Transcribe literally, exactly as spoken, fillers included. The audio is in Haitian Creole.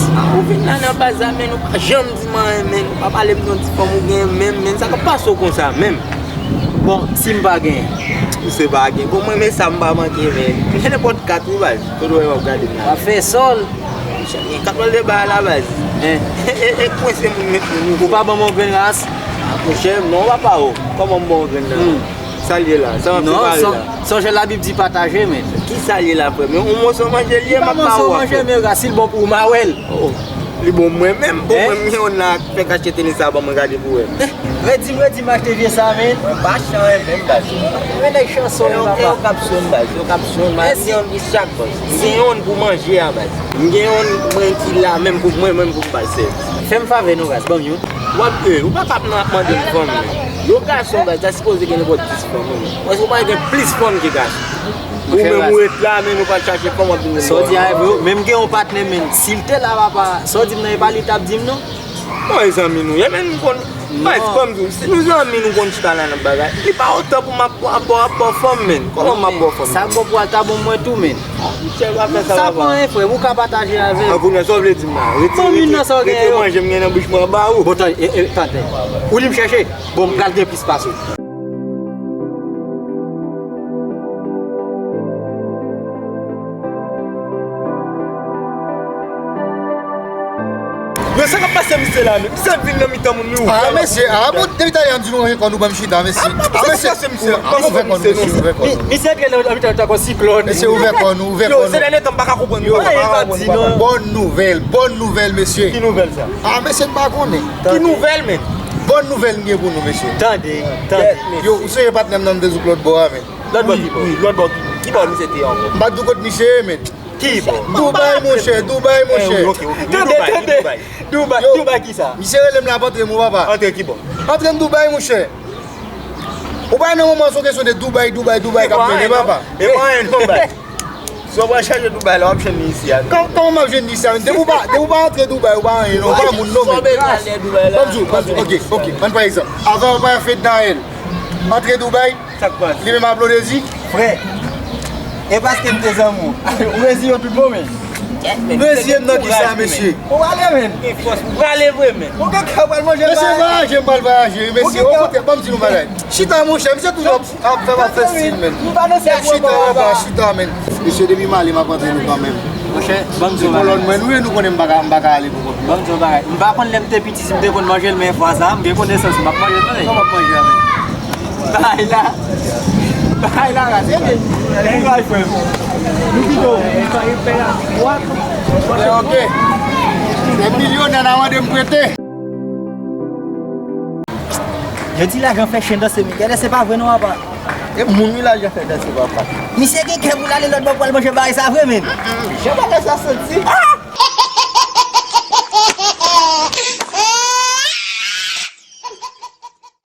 Ou vin la nan baz la, men ou pa janm di m anyen, men ou pa pale m de yon ti fanm ou genyen menm, men sa k ap pase w konsa menm? Bon, si m pa genyen. Misye pa gen. Bon, mwen, men sa m pa manke, men. M gen nenpòt kat, wi, baz. Kote w wè w ap gade m la? W ap fè sòl. Monchè, m gen kat wòl de bagay la, baz. Hein? E, e, e, kwense moun met moun. Ou pa ban m yon grenn ras? Ah, monchè, non, papa, o. Kòman m ban w grenn nan? Hmm. Sa l ye la? Sa w ap separe la? Non, son, sonje Labib di pataje, men. Ki sa l ye la, frè? Men yon moso manje l ye, m ap ba ou a, frè. Li pa moso manje, men ras, si l bon pou ou, m a wè l. Oh, li bon mwen menm. Bon, hein? Mwen, m gen yon nan fè kache tenis sa ban mwen gade pou wè. Redi m, redi m achte vye sa, men. Mwen pa chan, menm, baz. Men nèg chanson, papa. Yo k ap sonn, baz. Yo k ap sonn, baz. Mèsi. M gen yon ki chak, baz. M gen yon pou manje a, baz. M gen yon mwen ki la menm pou mwen, menm pou m ba l sèvis. Fè m favè non, ras, ban m youn. W ap, eh, ou pa ka ap nan ap mande m fanm, non. Yon gason, baz, ta sipoze gen nenpòt dis fanm, wi. Paske ou pa gen plis fanm ke gason. Ou menm ou ret la, men ou pral chache fanm, w ap vin. Sa w di a vre, wi. Men m gen yon patnè, men si l te la, papa, sa w di m nan, e pa li t ap di m, non. Bon, e zanmi nou ye, men nou konn, baz, ban m di w, si nou zanmi, nou konn chita la nan bagay. Li pa otan pou m ap, ap, ap, ap ba w fanm, men. Kòman m ap ba w fanm? Sa k bon pou al ta bon mwen tou, men. Monchè, pa fè sa, papa. Sa pa anyen, frè, ou ka pataje avè m. An kounye a, sa w vle di m la? Retire, retire manje m gen nan bouch mwen ba ou. Bon, tande, e, e, tande. Ou li m chèche? Bon, m pral gen plis pase w. Men sa k ap pase misye la, men? Misye vin nan mitan moun, li ouvè. Ah, mesye, ah, bon, depi talè a m di nou ouvè kò nou, ban m chita, mesye. Ah, mesye, ouvè kò nou, mesye, ouvè kò nou. Misye antre nan mitan tankou siklòn. Mesye, ouvè kò nou, ouvè kò nou. Yo, se dènye tan m pa ka konprann nou, papa, m pa ka konprann nou, papa. Bòn nouvèl, bòn nouvèl, mesye. Ki nouvèl sa? Ah, mesye, m pa konnen. Ki nouvèl, men? Bòn nouvèl m gen pou nou, mesye. Tande, tande. Yo, ou sonje patnè m nan m te di w lòt bò a, men? Lòt bò ki bò? Wi, wi, lòt bò ki, ki bò misye te ye ankò? M pa t di w kot misye ye, men. Ki bò? Dubai, monchè, Dubai, monchè. Eh, wi, ok, ok. Tande, tande. Dubai, Dubai. Dubai, Dubai ki sa? Misye rele m la, antre m, wi, papa. Antre ki bò? Antre m Dubai, monchè. Ou pa nan moman, se yon kesyon de Dubai, Dubai, Dubai k ap mennen, papa. E pa anyen non, baz. Si w pral chache Dubai la, w ap jwenn li isi a. Kòm, kòman m ap jwenn li isi a, men? Depi w pa, depi w pa antre Dubai, ou pa anyen, non, ou pa moun, non, men. Ban m di w, ban m di w, ok, ok, ann pran egzanp. Avan w pa fè Nayèl antre Dubai, li menm ap lodezi. Frè, e paske m te zanmi w. Ou reziye w tout bon, men. Reziye m nan ki sa, mesye? Ou prale, men. Gen fòs pou prale vre, men. Ou gen kè pral manje. Mesye, vwayaje, m pral vwayaje, mesye. Okontrè, ban m di nou bagay. Chita, monchè, misye toujou ap, ap fè m ap fè stil, men. Chita anba, chita, men. Mesye, depi m ale, m ap antre nou kanmenm. Monchè, ban m di w bagay. Se kolòn mwen nou ye, nou konnen m pa ka, m pa ka ale pou kont mwen. Ban m di w bagay. M pa konn lè m te piti si m te konn manje l, men fwa sa a, m gen konesans, m ap manje l, tande. Kòman w ap manje a, men? Bay la. Bay la, ras. Bon bagay, frè m. Nou kite w. Ok. Se milyonè n a mande m prete. Yo di lajan fè chen danse, men gade, se pa vre non, papa. E moun wi, lajan fè danse, papa. Misye gen kè pou l ale lòt bò pou al manje bagay sa vre, men. Jan bagay sa santi.